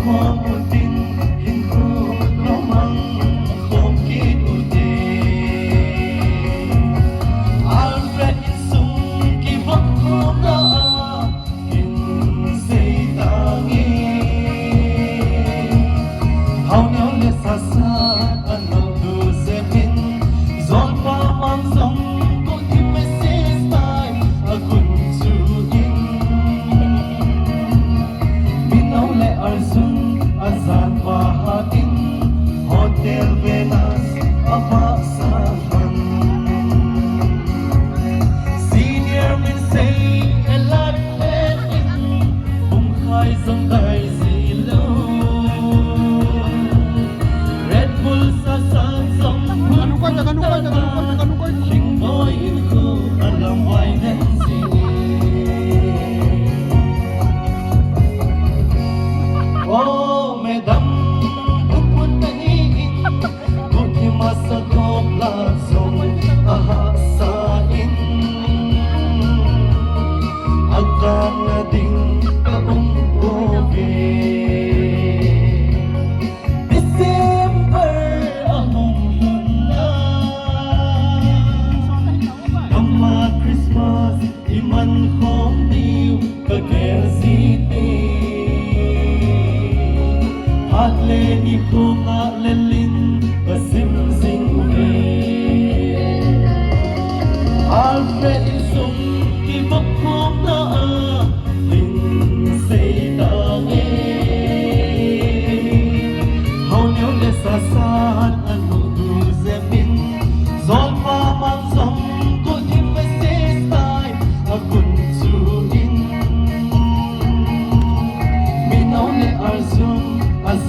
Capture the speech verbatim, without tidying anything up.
Khom utin, hinkho khomang khom kit ute. Alfred insung kivop khomna a, hin sei tange. Hao neo le sasa, anop du sepin, zolpa mang zong, ko i message tai, a kun chu in. Mino le Arjun a zan va ha in, Hotel Venus a va sa man. Senior min sei e lat e in, bung khai zong dai zi lo. Red Bull sa sa zong Kanu kai ta, kanu kai ta, kanu kai ta, kanu kai ta. King boy in ko a lam vai nen si. Oh, madam, upun ta hi in, buti masa kop la zong a ha sa in. A kan na ding ka um ko ve. December a hung lhun na, ama Christmas i man khom diu ka gel zi te. Phat le ni khom a le lin ka sim zing ve. Alfred insung kivop khomna a, hin sei tange. Hao neo le sasa